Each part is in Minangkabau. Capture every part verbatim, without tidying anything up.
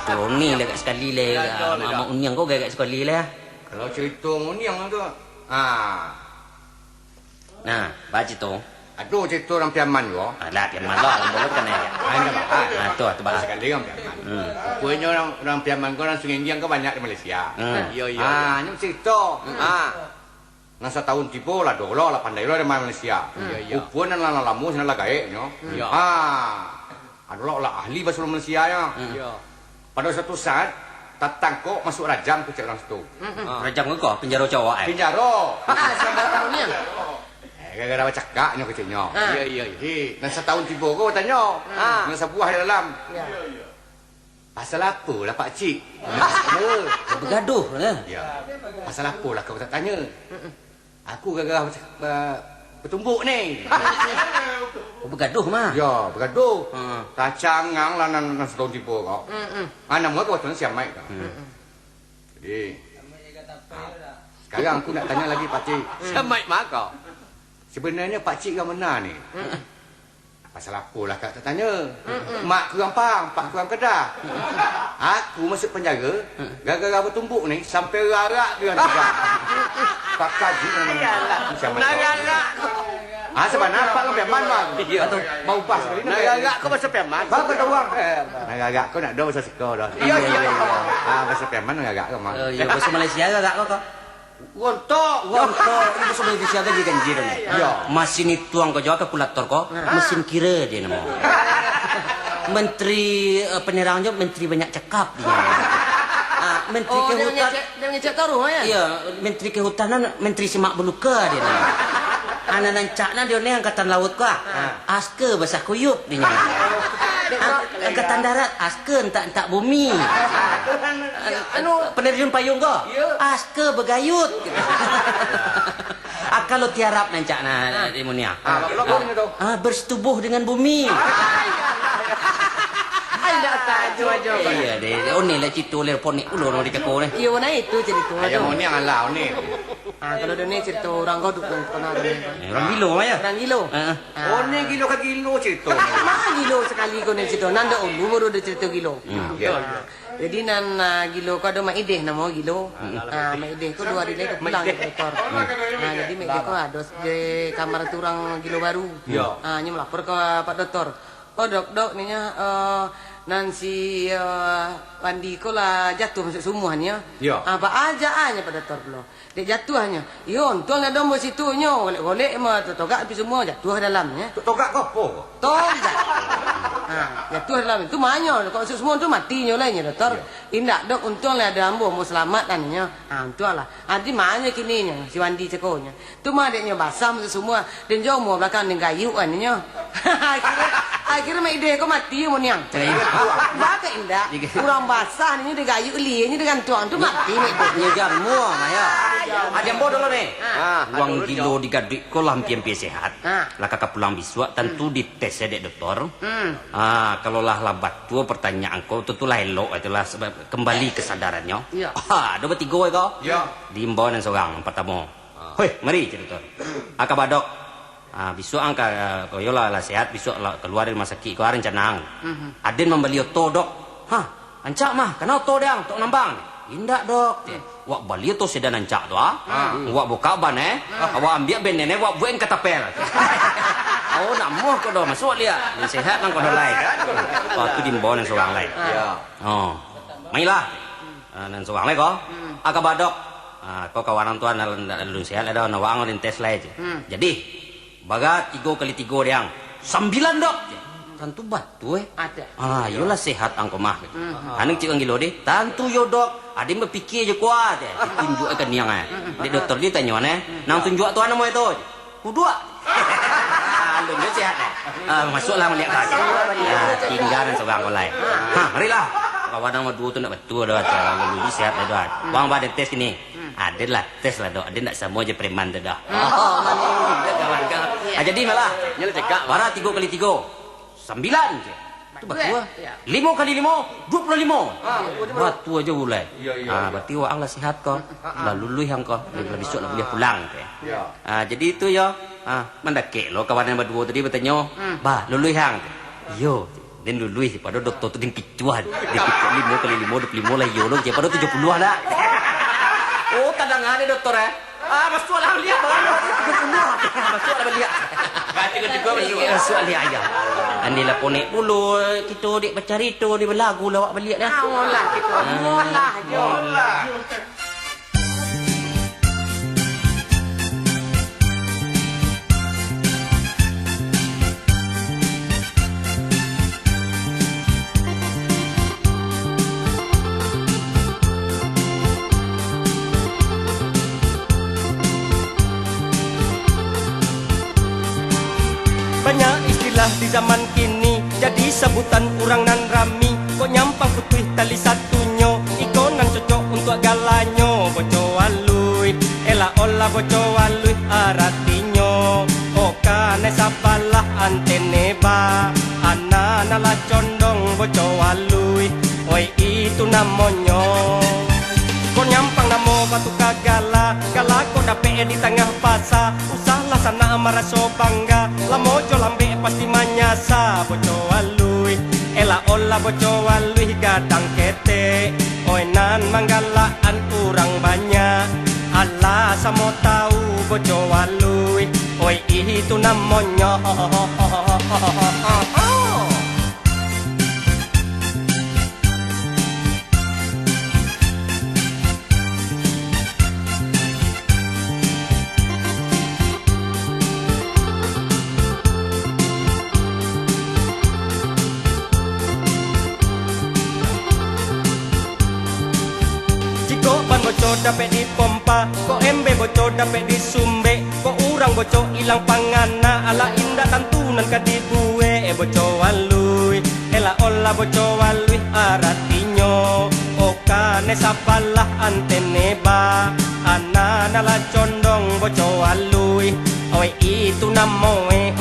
Turun ni lah agak sakali lah. Ado, ado. Amak Uniang ko agak sakali lah. Kalau carito Uniang tu, ah. Nah, baa carito? Ado carito urang Piaman juo. Alah, Piaman lah, urang Bolo bukan aja. Ah, indak baa. Ah, tu, tu baa. Sakali urang Piaman. Hmm. Ruponyo urang, urang Piaman ko, urang Sungai Inggiang ko banyak di Malaysia. Hmm. Iyo, iyo, ah, iyo. Nyo carito. Hmm. Ah. Nan satahun tibo lah, ado lah, lah pandai lah di Malaysia. Hmm. Iyo, iyo. Ruponyo nan lah lamo, sinan lah gaeknyo. Hmm. Iyo. Ah. Ado lah, lah ahli bahaso Malaysia nyo. Hmm. Iyo. Pado suatu saat, tatangkok masuak rajam kecek urang situ. Mm-mm. Ah. Rajam ko, penjaro cowok, eh? Penjaro. Ah, sabarang ni. Eh, gara-gara bacakak nyo keceknyo. Ah. Iyo, iyo, iyo. Jadi, nan satahun tibo ko batanyo. Ah. Nan sabuah di dalam. Iyo. "Pasal apo lah, Pakcik?" Bagaduah lah. Iyo. "Pasal apo lah kau tak tanyo?" Mm-mm. Aku gagah ba-, batumbuk ni. Oh, bagaduah mah. Yo, bagaduah. Hmm. Tacangang lah nan, nan satahun tibo ko. Hmm, hmm. Ah, namo ko batuan si Amaik ko. Hmm. Jadi, ah, sekarang aku nak tanya lagi, Pakcik. Si Amaik mah ko? Sebenarnyo Pakcik ka mana ni? Hmm. Pasal apo lah kak tatanyo? Mm-mm. Mak kurang paham, pak kurang kedah. Aku masuk penjara, gara-gara batumbuk ni, sampai rarak tu yang tiga. Pak Kaji nan, iyalah, macam mana? Nak rarak. Ah, sabana pak kan Piaman, bang. Iya. Atau bau bas kali ni. Nak rarak kau bahasa Piaman? Bang, kau tahu, bang? Eh, nak rarak kau nak ado bahasa siko dah. Iya, iya, iya. Ah, bahasa Piaman nak rarak kau, bang. Oh, iya, bahasa Malaysia rarak kau, kau? Rontok. Rontok. Itu sudah disiaga di ganjil ni. Iya. Masin ituang ko jo kalkulator ko, ah, mesin kira dia namo. Menteri, eh, penerang jo menteri banyak cakap dia. Ah, menteri, oh, dia kehutanan. Ngecek, dia ngecek taruh, ya? Iya, menteri kehutanan, menteri semak belukar dia namo. Anak rancak nah dia ni angkatan laut ko, ah. Ah. Aska basah kuyup dia namo. Ang-, angkatan darat, aska entak-entak bumi. Anu, penerjun payung ko? Iya. Aska bagayut. Ah, kalau tiarap rancak nah, ah, di Munia. Ah, kalau kau tu? Ah, bersetubuh dengan bumi. Ai, ndak tahu aja. Iya, deh. Oh, ni lah cerita leponik ulo no di kako ni. Iya, mana itu cerita tu? Ayam Munia alah ni. Ah, kalau dia ni cerita orang kau dukung pernah ni. Eh, orang gilo, ya? Orang gilo. Heeh. Ah. Oh, ni gilo ka gilo cerita ni. Mah gilo sekali kau ni cerita. Nan dahulu baru ada cerita gilo. Hmm. Ya. Ah. Jadi nan, ah, gilo ko ado Mak Ideh namo gilo. Hmm. Ah, Mak Ideh ko dua hari lagi pulang dari doktor. Hmm. Ah, jadi Mak Ideh ko ado di kamar tu urang gilo baru. Ya. Ah, nyo melapor ka Pak Doktor. "Oh, Dok, Dok," ninyo, eh, "nan si, eh, Wandi ko lah jatuah masuk sumua," ninyo. Ya. Ah, ba aja ah nyo Pak Doktor pulo. Dek jatuahnyo. Iyo, untuang ndak ado ambo situ nyo. Golek-golek mah, totogak tapi sumua jatuah dalam, nyo. Totogak ko apo ko? Togak. Ha, jatuah dalam. Tu manyo, kok masuk sumua tu mati nyo lai nyo, Doktor. Iyo. Indak, Dok, untuang lai ado ambo, ambo salamat lah nyo. Ha, untuang lah. Ha, di manyo kini nyo, si Wandi cako nyo. Tu mah dek nyo basah masuk sumua. Den jo umua balakang den gayuak kan nyo. Akhirnyo, akhirnyo Mak Ideh ko mati, Muniang. Iyo. Baa kok indak? Iyo. Urang basah nyo digayuak, lienyo digantuang tu mati Mak Ideh. Iyo, jamuah mah, yo. Aja ambo dulu ni. Ha. Urang gilo digaduik ko lah ampia-ampia sehat. Ha. Lah ka pulang bisuak, tantu dites dek doktor. Hmm. Ha, kalau lah, lah batua pertanyaan ko, tantu lah elok, itulah sebab kembali kesadarannyo. Iyo. Ha, ado batigo ko. Iyo. Diimbau nan surang, nan partamo. Ah. "Hoi, mari," cek doktor. "Aka badok. Ah, bisuak ang ka, ah, koyo lah, lah sehat, bisuak lah kalua dari rumah sakik ko, ah, rencana ang." Mhm. "Aden mambali oto, Dok." "Hah, rancak mah, kana oto dek ang, oto nambang?" "Indak, Dok." Hmm. "Wak bali oto sedan rancak tu, ah. Hmm. Wak bukak ban, eh. Hmm. Awak ambiak bennenyo, wak buek katapel." "Oh, nak muah ko doh, masuak liak. Nan sehat nang ko doh lai." Waktu diimbau nan surang lai. Ah. Yo. Oh. "Mailah." Ah, nan surang lai ko. Hmm. "Aka badok. Ah, ko kawan ang tu nan ndak alun sehat lai doh, nan waang den tes lai," cek. Hmm. "Jadi, bara tigo kali tigo dek ang?" "Sambilan, Dok," cek. "Tantu batua, eh?" "Ado." "Ah, iyolah sehat ang ko mah," cek. Hmm. Anu cek urang gilo deh, "Tantu yo, Dok. Aden bapikia jo ko ah," cek. Ditunjuak ka niang, eh. Hmm. Dek doktor ditanyo, eh. Hmm. "Nang tunjuak tu anu mo itu?" "Kuduak." Alun jo sehat, eh. Ah, masuaklah maliak ka. Ah, tingga nan surang ko lai. Ha, marilah. Kawan ang baduo tu ndak batua doh, cek. Alun jo sehat doh. Waang ba den tes kini. Hmm. Aden lah, tes lah, Dok. Aden ndak samo jo preman tu doh. Hmm. Oh, malu. Kawan ko. Iyo. Ah, jadi malah. Nyo lah cekak. Bara tigo kali tigo. Sambilan, cek. Tu batua. Batua, eh? Iyo. Limo kali limo, duo puluah limo. Ah, batua. Batua jo ulai. Iyo, iyo, iyo. Ah, berarti waang lah sehat ko. Ha, ha. Lah luluih ang ko. Lah bisuak lah buliah pulang, cek. Iyo. Ah, jadi itu yo. Ah, mandakek lo kawan nan baduo tadi batanyo, hmm, "Bah, luluih ang?" "Iyo." Den luluih, pado doktor tu den kicuah. Den kicuah limo kali limo, duo puluah limo lah iyo lo, pado tujuah puluah lah. Oh, tadanga deh doktor, eh. Ah, masuaklah baliak, baliak. Tujuah puluah. Masuaklah baliak. Masuak baliak, ayah. Andilah ponek pulo, kito dek bacarito, dek balagu lah awak baliak dah. Ah, molah kito. Ah. Molah jo. Molah. Banyak istilah di zaman kini, jadi sabutan urang nan rami. Kok nyampang putuih tali satunyo, iko nan cocok untuak galanyo. Boco waluih, elak olah boco waluih aratinyo. Okanai sapalah antene ba, ana nan lah condong boco waluih. Oi, itu namonyo. Kok nyampang namo batuka gala, gala kok dapek di tangah pasa. Usahlah sanak maraso bangga, lamo jo lambek pasti manyasa. Boco waluih, elak olah boco waluih gadang ketek. Oi, nan manggalak-an urang banyak, alah samo tau boco waluih. Oi, itu namonyo. Jikok ban boco dapek dipompa, kok embe boco dapek disumbek, kok urang boco ilang pangana, alah indak tantu nan ka dibuek. Boco waluih, elak olah boco waluih aratinyo. Okanai sapalah antene ba, ana nan lah condong boco waluih. Oi, itu namo e.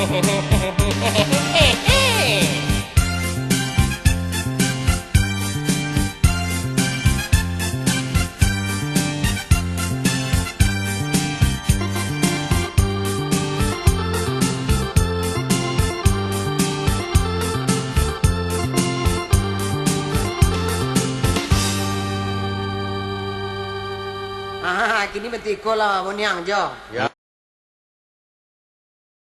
Ah, kini batiko lah, Boniang, jo. Ya.